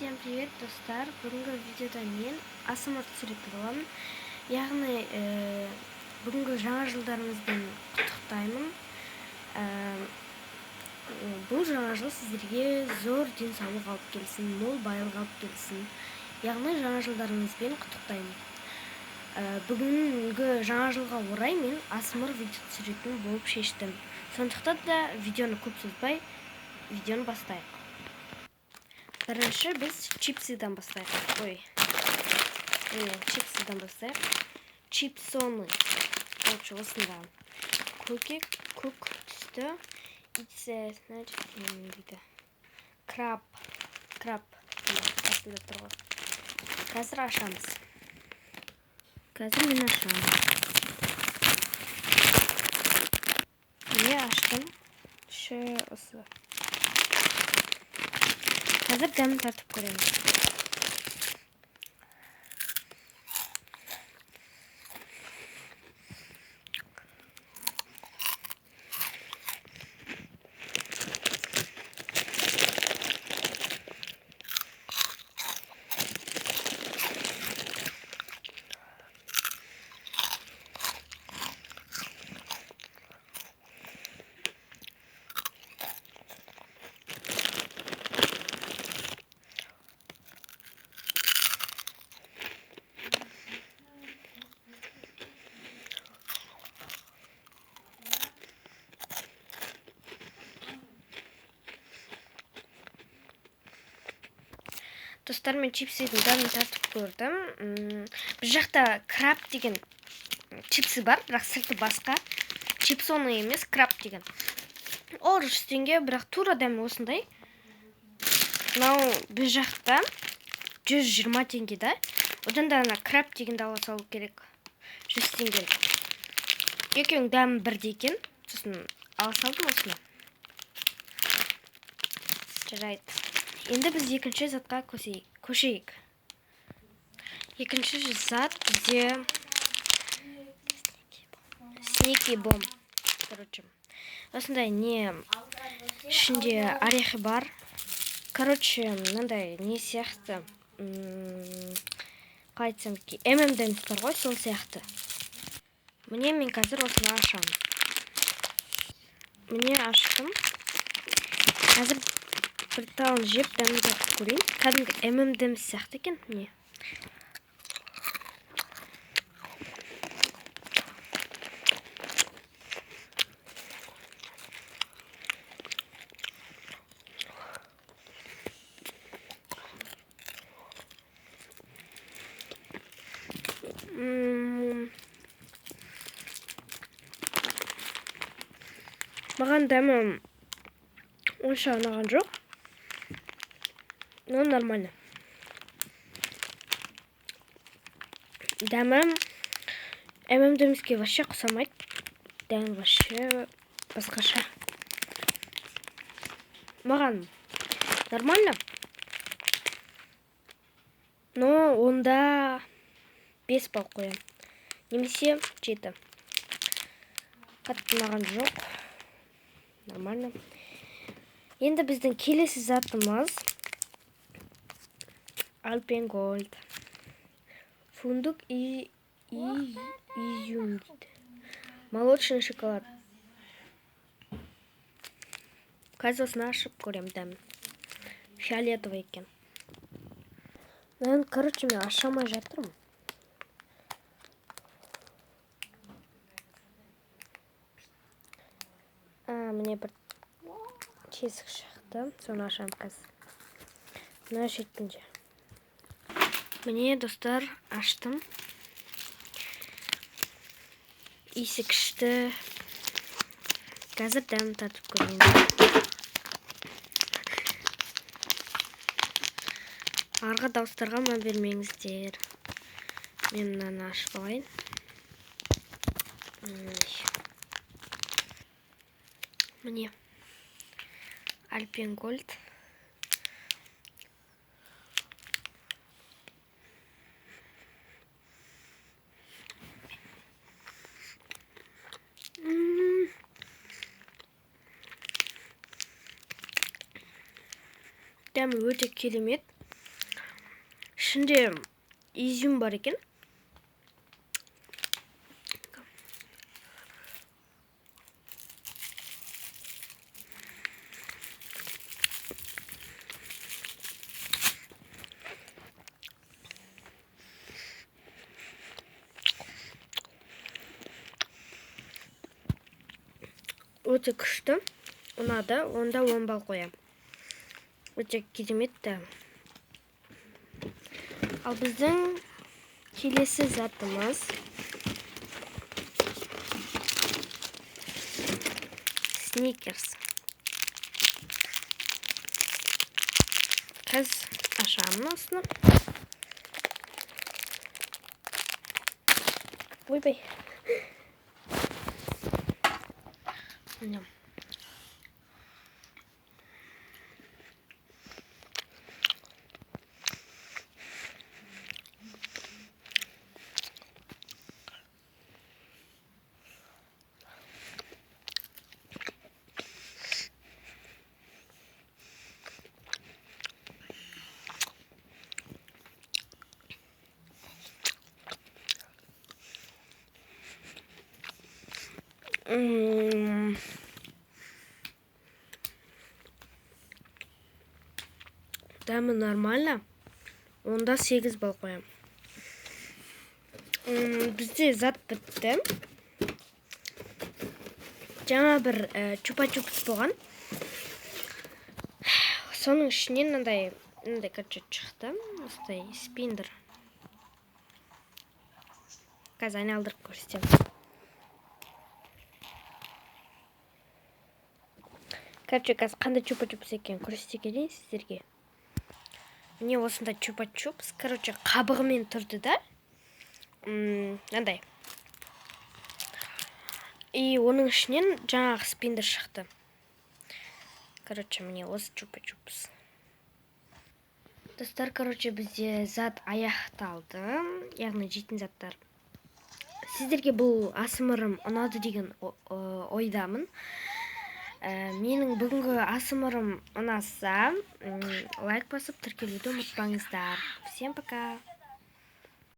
Всем привет, достар! Бүгінгі видеода мен АСМР түсіретін боламын. Яғни, бүгінгі жаңа жылдарыңызбен құттықтаймын. Бұл жаңа жыл сіздерге зор денсаулық алып келсін, мол байлық алып келсін. Яғни жаңа жылдарыңызбен құттықтаймын. Бүгінгі жаңа жылға орай мен АСМР видео түсіретін болып шештім. Сондықтан да видеоны көп созбай, видеоны бастайық. Бірінші біз чипсыдан бастайық. Ой. Міне, чипсыдан бастайық. Чипсоны. Короче, осында. Көкек, көк түсті. Ице, значит, дейді. Краб. Краб. Астында тұр ғой. Қазір ашамыз. Қазір мен ашамын. Міне, аштым. Іші осы. Қазір дәмін тартып көреміз. Достар, мен чипсидің дәмін тартып көрдім. Бір жақта краб деген чипсы бар, бірақ сырты басқа. Чипсоны емес, краб деген. Ол 100 теңге, бірақ тура дәмі осындай. Мынау бір жақта 120 теңге да. Одан да ана краб дегенді ала салу керек. 100 теңге. Екеуінің дәмі бірдей екен. Сосын ала салдым осыны. Жарайды. Енді біз екінші затқа көшейік. Екінші зат бізде Сники бомб. Короче, осындай не ішінде орехи бар. Короче, мынандай не сияқты, қалай айтсам екен, M&M's бар ғой, сол сияқты. Міне, мен қазір осыны ашамын. Міне, аштым. Қазір бір талын жеп дәмін татып көрейін. Кәдімгі M&M's сияқты екен, міне. Маған дәмі онша ұнаған жоқ. Но нормально. Дәмі M&M's-ке вообще ұқсамайды. Дәмі вообще басқаша. Маған нормально. Но онда 5 балл қоямын. Немесе 7. Қатты ұнаған жоқ. Нормально. Енді біздің келесі затымыз Альпен Гольд. Фундук и изюм дейді. Молочный шоколад. Қазір осыны ашып көремін дәмін. Фиолетовый екен. Мынаны, короче, мен аша алмай жатырмын. Міне бір тесік шықты. Соны ашамын қазір. Мына шетінде. Міне, достар, аштым. Иісі күшті. Қазір дәмін татып көрейін. Арғы дауыстарға мән бермеңіздер. Мен мынаны ашып алайын. Міне. Альпен Гольд. Дәмі өте керемет. Ішінде изюм бар екен. Өте күшті, ұнады. Онда 10 балл қоямын. Өте керемет та. Ал біздің келесі затымыз Сникерс. Қазір ашамын осыны. Ойбай. Міне. Дәмі нормально. Онда 8 балл қоямын. Бізде зат бітті. Жаңа бір чупа-чупс болған. Соның ішінен мынандай, короче, шықты. Осындай спиндер. Қазір айналдырып көрсетемін. Короче, қазір қандай чупа-чупс екенін көрсете кетейін сіздерге. Міне осындай чупа-чупс. Короче, қабығымен тұрды да. Мынандай. И оның ішінен жаңағы спиндер шықты. Короче, міне осы чупа-чупс. Достар, короче, бізде зат аяқталды. Яғни жейтін заттар. Сіздерге бұл асмрым ұнады деген ойдамын. Менің бүгінгі асмрым ұнаса, лайк басып тіркелуді ұмытпаңыздар. Всем пока!